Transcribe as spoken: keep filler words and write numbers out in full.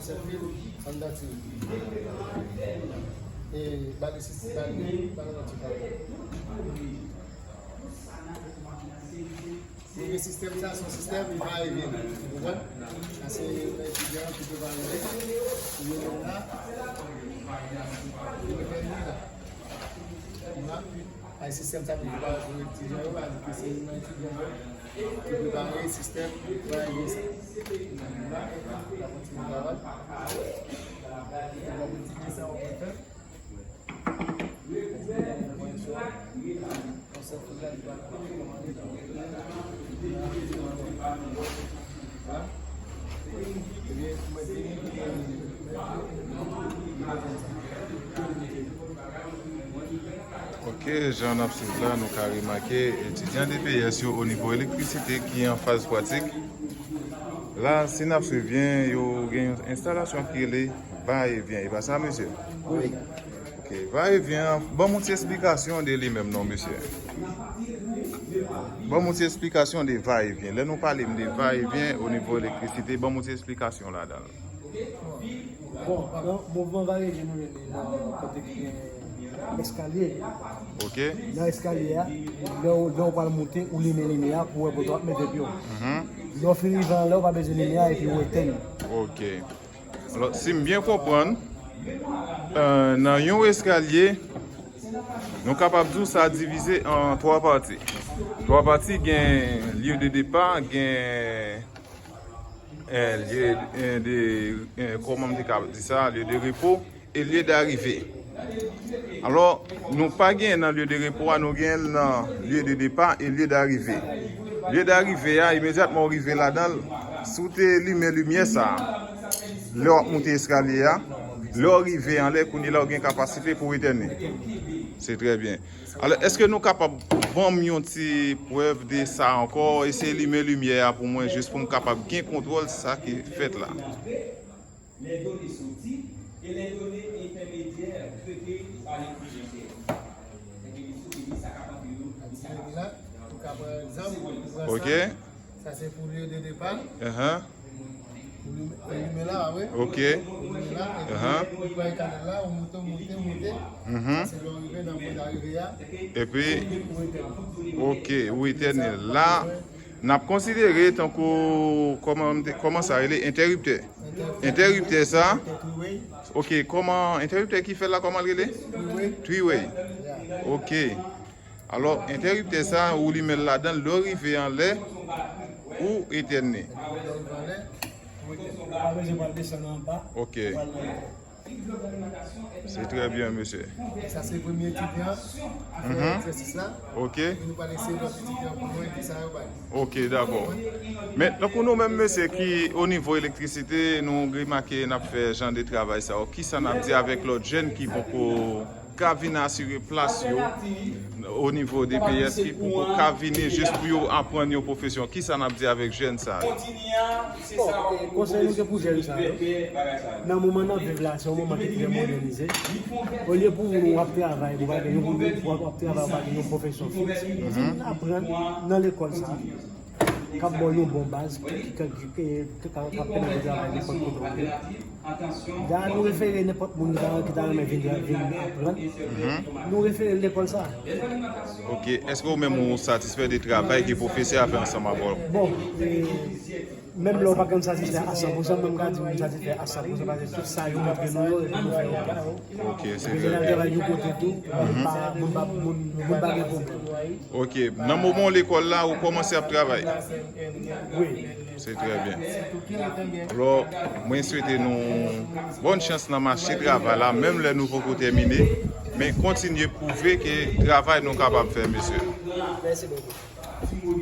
Sèl fil anndan ti. E bal isi, bal, bal nan ti. Premye sistèm sa, se yon sistèm va e vyen. Ou konprann? Sa se yon etidyan ki prepare li. Li menm la, li menm la. Ou la, ay sistèm sa pou prepare pou etidyan yo, pa di ke se yon etidyan yo ki prepare sistèm va e vyen sa. Ou la, la kontinye travay. Ou va kontinye sa, ou konprann? Ok, jan n ap swiv la, nou ka remake etidyan D P S yo o nivo elektrisite ki an faz pratik. La, si n ap swiv byen, yo gen yon enstalasyon ki rele va e vyen. E pa sa, mesye? Wi. Ok, va e vyen an, ban m yon ti esplikasyon de li menm non, mesye. Ban m yon ti esplikasyon de va e vyen. Lè nou pale m de va e vyen o nivo elektrisite, ban m yon ti esplikasyon ladan l. Bon, nan mouvman va e vyen nou rele nan kote ki gen eskalye. Ok. Nan eskalye a, lè w, lè w pral monte, ou limen limyè a pou w wè kote w ap mete pye w. Mhm. Lè w fin rive anlè, ou pa bezwen limyè a epi ou etèn. Ok. Alò, si m byen konprann, euh, nan yon eskalye, nou kapab di w sa divize an twa pati. Twa pati gen lye de depa, gen, euh, lye, euh, de, euh, kòman m te ka di sa, lye de repo e lye darive. Alò, nou pa genyen nan lye de repo a, nou genyen l nan lye de depa e lye darive. Lye darive a, imedyatman w rive ladan l, si w te limen limyè sa a, lè w ap monte eskalye a, lè w rive anlè, kounye la w gen kapasite pou w etène. Se trè byen. Alò, èske nou kapab ban m yon ti prèv de sa ankò? Eseye limen limyè a pou mwen, jis pou m kapab gen kontwòl sa ki fèt la. Les données sorties et les données intermédiaires traitées par l'utilisateur. Sa vle di la, ou ka pran egzanp, ou pran sa. Ok. Sa se pou lye de depa. Uh-huh. Pou limen, pou limen la, wi. Ok. Pou limen la, epi uh-huh, ou pran kanal la, ou monte, ou monte, ou monte. Mhm. Sa se lè w rive nan pwen darive a. Epi, ou etèn. Ok, ou etèn la. N ap konsidere tankou, kòman m te, kòman sa rele? Entèriptè. Entèriptè sa. Ok, kòman, entèriptè ki fè la, kòman l rele? Three way. Three way. Yeah. Ok. Alò, entèriptè sa, ou limen l ladan, lè w rive anlè, ou etène. Ou pa bezwen pral desann anba. Ok. Ou pral nan Se trè byen, mesye. Sa se premye etidyan ki fè egzèsis la. Ok. Epi nou pral eseye lòt etidyan pou nou, epi sa yo bay. Ok, dakò. Men, tankou nou menm, mesye, ki o nivo elektrisite, nou remake n ap fè jan de travay sa yo. Kisa n ap di avèk lòt jèn ki poko ka vin asire plas yo o nivo D P S, ki poko ka vini jis pou yo aprann yon pwofesyon? Kisa n ap di avèk jèn sa yo? Bon, e, konsèy nou gen pou jèn sa yo, nan moman n ap viv la, se yon moman ki trè modènize. Olye pou w ap travay, ou pa gen yon, w ap, w ap travay, ou pa gen yon pwofesyon fiks. Si w aprann nan lekòl sa, k ap ba w yon bon baz, ki, ki, ki, ki, ki ka, ka pèmèt ou travay nenpòt kote w ye. Da nou refere nenpòt moun ki ta, ki ta renmen vin, vin aprann. Nou refere l lekòl sa. Ok, èske ou menm ou satisfè de travay ke pwofesè a fè ansanm avè w? Bon, e, menm lè w pa konn satisfè a san pousan, mwen m ka di m satisfè a san pousan, paske tout sa yo montre nou yo, epi nou fè yo. Ok, se trè byen. Travay yon kote tou, moun pa, moun pa, moun, moun pa gen pwoblèm. Ok, nan moman w lekòl la, ou kòmanse ap travay? Wi. Se trè byen. Alò, mwen swete nou bòn chans nan mache travay la, menm lè nou poko tèmine, men kontinye pwouve ke travay nou kapab fè, mesye. Mèsi bokou.